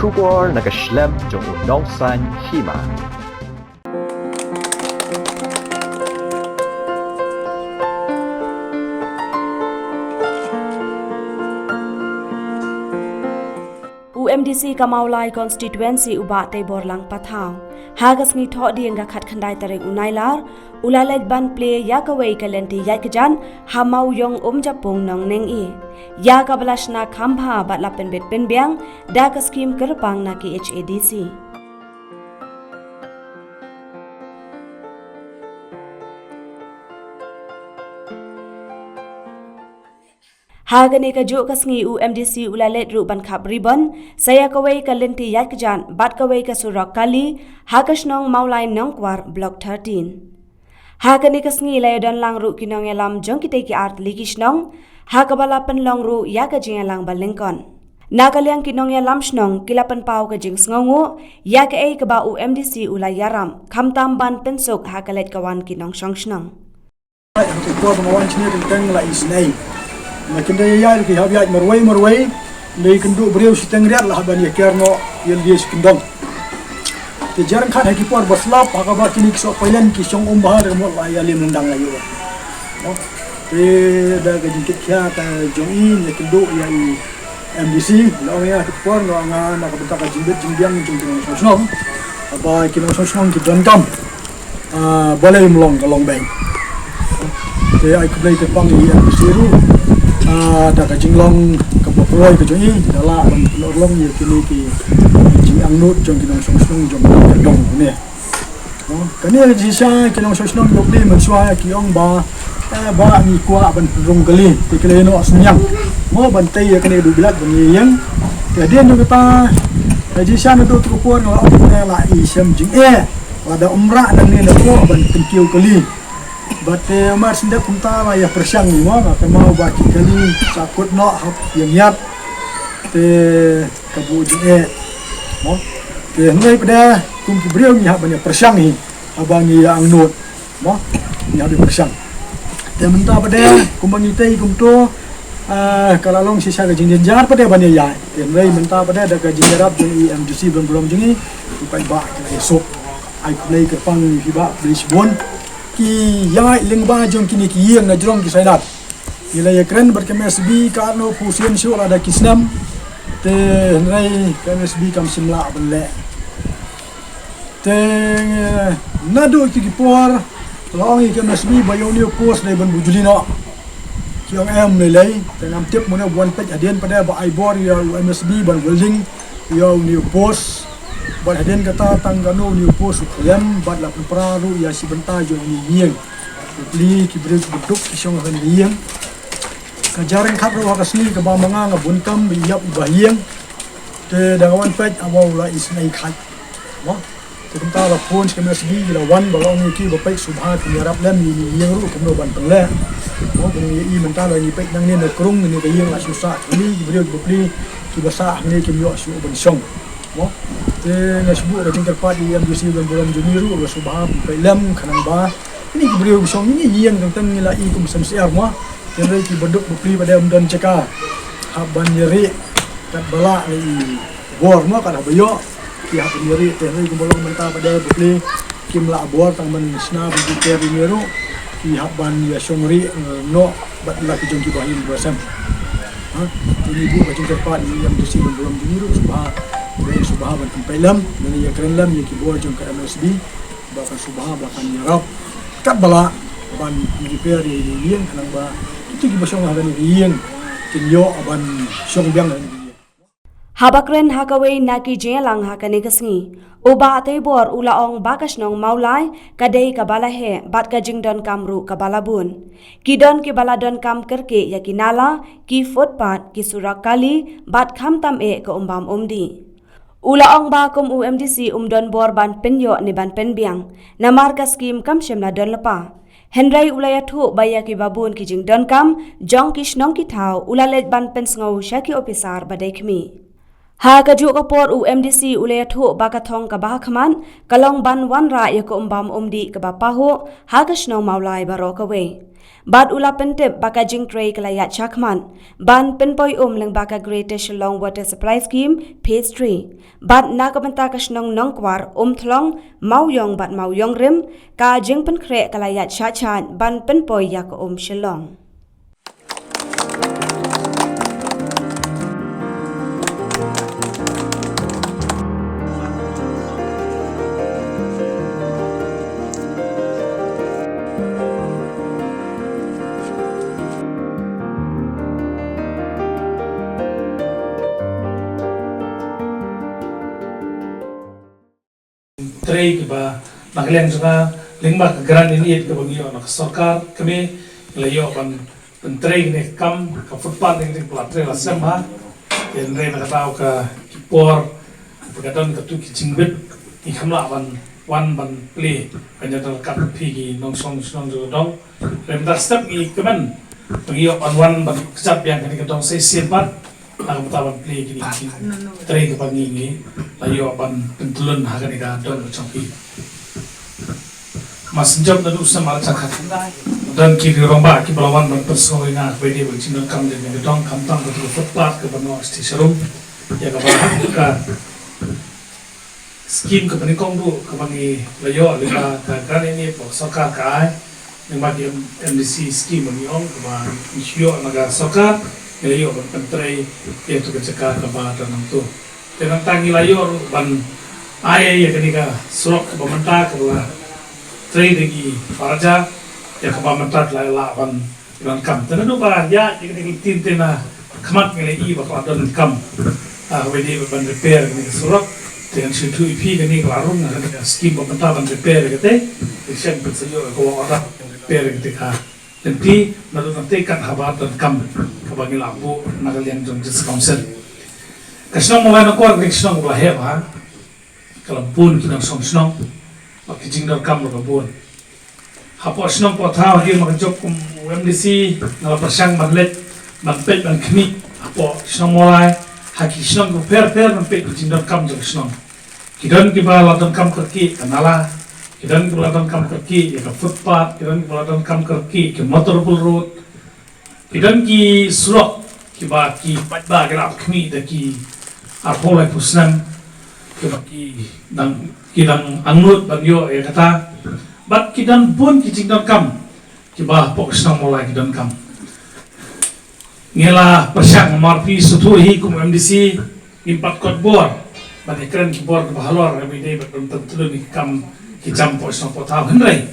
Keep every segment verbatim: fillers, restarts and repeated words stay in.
Khubor na ka shlem jong u nongsan hima. U M D C ka Mawlai Constituency u Bah Teibor Langpathaw, ha ka sngi Thohdieng ka khatkhyndai tarik u Nailar, u la leit ban plie ïa kawei ka lynti ïaid kjat ha Mawïong Umjapung Nongneng-i, ïa kaba la shna kham bha bad la pynbit pynbiang da ka skhim kyrpang na K H A D C. Ha kane kajuh ka sngi u M D C u la leit ruh ban khap ribbon sha ïa kawei ka lynti ïaid kjat bad kawei ka surok kali ha ka shnong Mawlai Nongkwar, Block thirteen. Ha kane ka sngi la ïadon lang ruh ki nongïalam jong kitei ki artylli ki shnong, ha kaba la pynlong ruh ïa ka jingïalang ba lyngkot. Na ka liang ki nongïalam shnong ki la pynpaw ka jingsngewnguh ïa kaei kaba u M D C u la ïarap, khamtam ban pynsuk ha ka leit ka wan ki nongshong shnong. Ai, ha ka por ba nga wan shane teng teng la isynei. Nga kynda ïa ïa ki hap ïaid marwei marwei. Dei kynduh briew shiteng riat la hap ban ïa ker noh ïa lade shi kyndong. Te jar ryngkat ha ki por ba slap ha kaba kine ki soh pailen ki shong um bha da ka mut la ïa lem lyndang la ïoh. Te da ka jingkit khia ka jong i nga kynduh ïa i M D C, la ong ïa ka por nga, nga na ka bynta ka jingbit jingbiang jong ki nongshong shnong. Haba ki nongshong shnong ki donkam, ah, balei ym long ka long beiñ. Te ai khublei kyrpang ïa i M D C ruh, ah, da ka jinglong kaba pyrshah ka jong i, da lah ban pynurlong ïa kine ki jingangnud jong ki nongshong shnong jong ka dong ne. Kane ka jingshisha ki nongshong shnong ki bapli mynshuwa ki ong ba, eh, ba ngi kwah ban pynrung kali, te ki la ïeh noh synñiang. Mo ban tei ïa kane ka duh bilat ban ïeng. Te hadien jong kata ka jingshisha naduh tu ka por nga la ong ba la i shem jingeh. Lada ym rah nangne napoh ban pynkiew kali. Bad te mar shu dep kumta la ïa pyrshang mo, nga kynmaw ba ki kali sa kut noh hap ïeng ïat. Te ka buh jingeh. Mo. Te hynrei pat de kum ki briew ngi hap ban ïa pyrshang hi. Haba ngi ïa angnud. Mo. Ngi hap ïa pyrshang. Te mynta pat de kumba ngi tei kumto, ah, ka la long shisha ka jingjynjar pat de ban ïa ïaid. Te hynrei mynta pat de da ka jingïarap jong i M D C ban burom jong ngi, ki paidbah ki la ïa suk. Ai khublei kyrpang ïa phi bah, khublei shibun. Ki ïaid lyngba jong kine ki ïing na jrong ki sailat. Ngi la ïa kren bad ka M S B katno phew sien shuh lada ki snem. Te hynrei ka M S B kam shym lah ban leh. Te naduh ki por la ong ïa ka M S B ba ïa une u post dei ban bujli noh. Ki ong em lei lei, te ngam tip mano ba wan peit hadien pat de ba ai bor ïa u M S B ban welding ïa une u post. Bad hadien kata tang kano une u post u khlem bad la pynpra ruh ïa shi bynta jong une u ïing. Bapli ki briew kiba duk ki shong ha kane ka ïing. Ka jar ryngkat ruh ha ka sngi kaba ma nga nga bun kam ba ïap i bah ïing. Te da nga wan peit, aw, la isynei khat. Mo. Te kumta la phone sha ka M S B ki la wan ba la ong ïa ki ba peit sngewbha phin ïarap lem ïa ine i ïing ruh kumno ban pynleh. Mo, kumno ïa i mynta la ngi peit nangne na krung ine ka ïing la shu sah kali, ki briew kiba pli kiba sah hangne kim ïoh shuh ban shong. Mo. Te nga shu buh ka jingkyrpad ïa i M D C ban burom jong ngi ruh ba sngewbha phin peit lem khnang ba ine ki briew ba shong ine i ïing teng teng ngi la i kum sem syiar mo. Hynrei kiba duk bapli ba dei ym don jaka hap ban ïa rieh katba lah ïa i bor mo, kat haba ïoh ki hap ban ïa rieh. Te hynrei kumba long mynta pat de bapli kim lah bor tang ban shna ban jingker ïa ngi ruh, ki hap ban ïa shong rieh, eh, noh bad la ki jong ki bahaïing basem. Ha, te ngi buh ka jingkyrpad ïa i M D C ban burom jong ngi ruh sngewbha, sngewbha ban pynpeit lem, ban ïa kren lem ïa ki bor jong ka M S B ba kan sngewbha ba kan ïarap katba lah ban repair ïa ine i ïing khnang ba kito kiba shong ha kane ka ïing kin ïoh ban shong biang ha kane ka ïing. Haba kren ha kawei na ki jingïalang ha kane ka sngi, u Bah Teibor u la ong ba ka shnong Mawlai ka dei kaba la heh bad ka jingdonkam ruh kaba la bun. Ki don kiba la donkam kyrkieh ïa ki nala, ki footpath, ki surok kali bad khamtam eh ka um bam um dih. U la ong ba kum u M D C um don bor ban pynïoh ne ban pynbiang, namar ka skhim kam shym la don lypa. Hynrei u la ïathuh ba ïa kiba bun ki jingdonkam jong ki shnong ki thaw u la leit ban pynsngew sha ki ophisar ba dei khmih. Ha kajuh ka por u M D C u la ïathuh ba ka thong kaba ha khmat ka long ban wanrah ïa ka um bam um dih kaba pahuh ha ka shnong Mawlai baroh kawei. Bad u la pyntip ba ka jingtrei ka la ïaid shakhmat ban pynpoi um lyngba ka Greater Shillong Water Supply Scheme Phase three. Bad na ka bynta ka shnong Nongkwar, Umthlong, Mawiong bad Mawiongrim, ka jingpynkhreh ka la ïaid shah shah ban pynpoi ïa ka um Shillong. Trei kiba na ka liang jong nga lyngba ka grant in aid kaba ngi ïoh na ka sorkar kmie, ngi la ïoh ban pyntrei kane ka kam ka footpath, ngi la trei la slem ha. Hynrei na ka daw ka ki por ba ka don katu ki jingbit, ngi kham lah ban wan ban plie ban ïadon ryngkat bad phi ki nongshong shnong jong ka dong. Lem da step ngi kmen ba ngi ïoh ban wan ban kjat biang kane ka dong sa shisien pat. Na ka bynta ban plie kine ki jingtrei kaba ngi ngi la ïoh ban pyntlun ha kane ka dong ka jong phi. Mar shen jop naduh u snem ar hajar khatkhyndai, don ki rangbah kiba la wan ban pynsngew ïa nga kaba ïadei bad ka jingdonkam jong kane ka dong, khamtam katu ka footpath kaba noh shatei sharum, ïa kaba ka skim kaba nyngkong ruh kaba ngi la ïoh lyngba ka grant in aid ba ka sorkar ka ai, lyngba ki M-, M D C skim ba ngi ong kaba ngi shu ïoh na ka sorkar, ngi la ïoh ban pyntrei ïa katu ka jaka kaba don hangto. Te nangta ngi la ïoh ruh ban ai ïa kane ka surok kaba mynta kaba la trei da ki para ja, ïa kaba mynta la lah ban donkam. Te naduh ba ïa, ïa kane ka ktien te na khmat ngi la i ba ka la donkam. Ah, kaba ïadei ban repair kane ka surok. Te ngan shu ïathuh ïa phi kane ka la rung, kane ka skim ba mynta ban repair kata. Te shen pynsaw ïa ka work order ban repair kata ka lynti, naduh nangta kat haba donkam kaba ngi la buh na ka liang jong District Council. Ka shnong Mawlai Nongkwar ka dei ka shnong kaba la heh bha. Ka la bun ki nongshong shnong bad ki jingdonkam ruh ka bun. Hapoh shnong Pohthaw, hadien ba nga jop kum u M D C, nga la pyrshang ban leit ban peit ban khmih hapoh shnong Mawlai, ha ki shnong kiba pher pher ban peit ki jingdonkam jong ka shnong. Ki don kiba la donkam kyrkieh ka nala, ki don kiba la donkam kyrkieh ïa ka footpath, ki don kiba la donkam kyrkieh ki motorable road, ki don ki surok kiba ki paidbah ki la ap khmih da ki arphew laiphew snem, kiba ki dang, ki dang angnud ban ïoh ïa kata. Bad ki don bun ki jingdonkam kiba hapoh ka shnong Mawlai ki donkam. Ngi la pyrshang, mar phi sngewthuh hi kum M D C, ngim pat kot bor ban ïakren ki bor kiba halor, kaba ïadei bad ban pyntlun ïa ki kam ki jam hapoh shnong Pohthaw, hynrei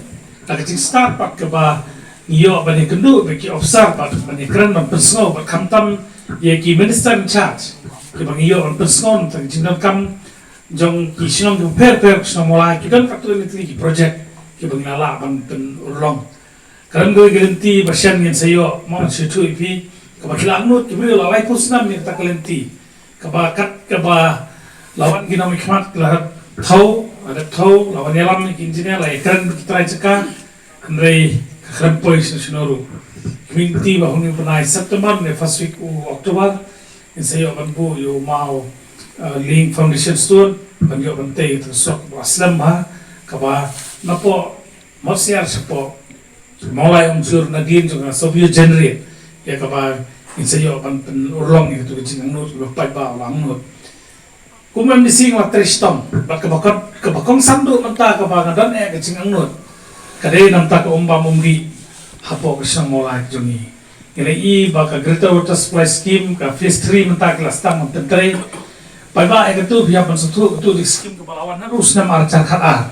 da ka jingstad pat kaba ngi ïoh ban ïakynduh bad ki officer bad ban ïakren ban pynsngew bad khamtam ïa ki minister in charge kiba ngi ïoh ban pynsngew tang ki jingdonkam jong ki shnong kiba pher pher shnong Mawlai, ki don katto katne tylli ki project kiba ngi la lah ban pynurlong. Ka don kawei ka lynti ba shen ngin sa ïoh, mo, ngan shu ïathuh ïa phi, kaba ki la angnud ki briew la laiphew snem ïa kata ka lynti. Kaba kat kaba la wan ki nongmihkhmat ki la thew, la dep thew, la wan ïalam ïa ki engineer, la ïakren bad ki trai jaka, hynrei ka khlem poi shano shano ruh. Ka mih lynti ba hynñiew bnai September ne first week u October, ngin sa ïoh ban buh ïa u maw, uh, laying foundation stone, ban ïoh ban tei ïa ka surok ba slem bha, kaba napoh Mawsiar shapoh Mawlai Umsur nadien jong ka Sohview Generate, ïa kaba ngin sa ïoh ban pynurlong ïa katu ka jingangnud kaba paidbah u la angnud. Kum M D C nga la trei shitom bad kaba kot, kaba kongsan duh mynta kaba nga don eh ka jingangnud ka dei namar ka um bam um dih hapoh ka shnong Mawlai jong ngi. Ngi la i ba ka Greater Water Supply Scheme, ka Phase three mynta ki la sdang ban pyntrei. Paidbah, eh, katu phi hap ban sngewthuh, katu dei ka skim kaba la wan naduh u snem ar hajar khatar.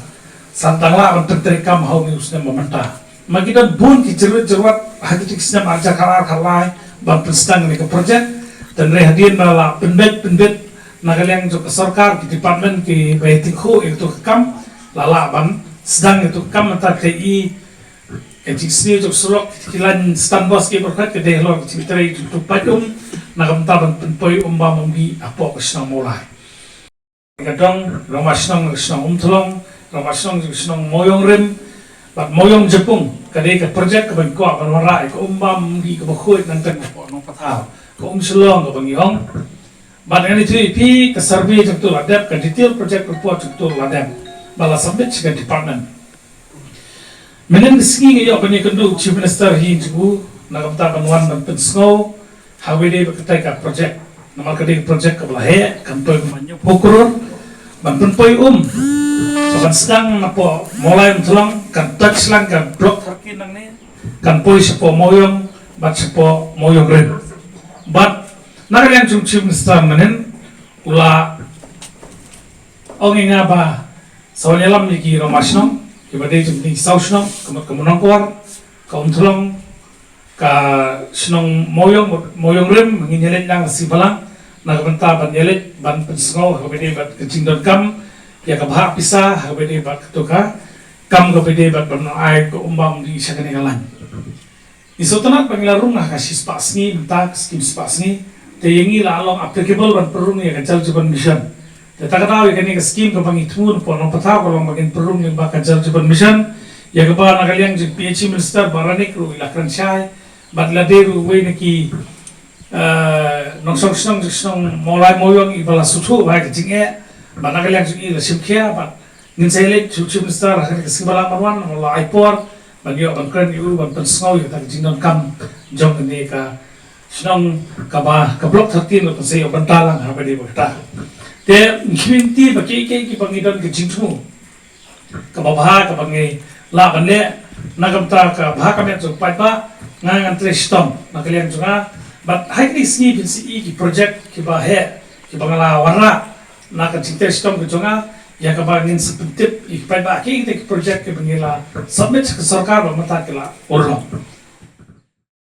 Sa dang lah ban pyntrei kam ha une u snem ba mynta. Ma ki don bun ki jyrwit jyrwat ha katu ka snem ar hajar khatar khatlai ban pynsdang ïa ka project. Hynrei hadien ba la pynbeit pynbeit na ka liang jong ka sorkar, ki department kiba ïatyngkhuh ïa katu ka kam, la lah ban sdang ïa katu ka kam, mynta ka i Ka jingsniew jong surok, ki lain stand bus ki pyrkhat, ka dei halor ka jingtrei jong utu u paid um na ka bynta ban pynpoi um bam um dih hapoh ka shnong Mawlai. Ka dong, rangbah shnong ka shnong Umthlong, rangbah shnong ka shnong Mawiongrim bad Mawiong Japung, ka dei ka project kaba ngi kwah ban wanrah ïa ka um bam um dih kaba khuid nangta hapoh Nongpathaw, ka um Shillong kaba ngi ong. Bad ngan ïathuh ïa phi, ka survey jong utu la dep, ka detail project report jong utu la dep, ba la submit sha ka department. Mynhynnin ka sngi nga ïoh ban ïakynduh Chief Minister hi jong u na ka bynta ban wan ban pynsngew ha kaba ïadei bad katei ka project. Namar ka dei ka project kaba la heh, kan poi kumba hynñiewphew klur ban pynpoi um. Ka ban sdang napoh Mawlai Umthlong, kan touch lang ka Block thirteen nangne, kan poi shapoh Mawiong bad shapoh Mawiong Rim. Bad na ka liang jong u Chief Minister mynhynnin u la ong ïa nga ba sa wan ïalam ïa ki rangbah shnong kiba dei jong ki saw shnong, ka mut ka Nongkwar, ka Umthlong, ka shnong Mawiong, Mawiong Rim. Ngin ïaleit lang ka sngi balang na ka bynta ban ïaleit ban pynsngew ha kaba ïadei bad ka jingdonkam ïa ka bhah pisa, ha kaba ïadei bad kato ka kam kaba ïadei bad ban ai ka um bam dih sha kane ka line. Ngi sngewtynnat ba ngi la rung ha ka shispah sngi, mynta ka skim spah sngi. Te ïa ngi la long applicable ban pynrung ïa ka Jal Jeevan Mission. Te ta ka daw ïa kane ka skim kaba ngi thmu napoh Nongpathaw ka long ba ngin pynrung lyngba ka Jal Jeevan Mission, ïa kaba na ka liang jong u P H E Minister Bah Ranik ruh i la kren shai, bad lade ruh uwei na ki eh, nongshong shnong jong shnong Mawlai Mawiong iba la sngewthuh bha ïa ka jingeh. Bad na ka liang jong i la shim khia, bad ngin sa ïaleit sha u Chief Minister ha kane ka sngi balang ban wan, namar la ai por ban ïoh ban kren ïa u ban pynsngew ïa kata ka jingdonkam jong kane ka shnong kaba ka Block thirteen la pynsngew ïa u bynta lang ha kaba ïadei bad kata. Te ngi kyrmen ti ba kiei kiei kiba ngi don ka jingthmu kaba bha kaba ngi lah ban leh na ka bynta ka bha ka met jong u paidbah, nga ngan trei shitom na ka liang jong nga. Bad ha kine ki sngi phin sa i ki project kiba heh kiba nga la wanrah na ka jingtrei shitom ka jong nga, ïa kaba ngin sa pyntip ïa ki paidbah kiei kiei ki project kiba ngi la submit sha ka sorkar bad mynta ki la urlong.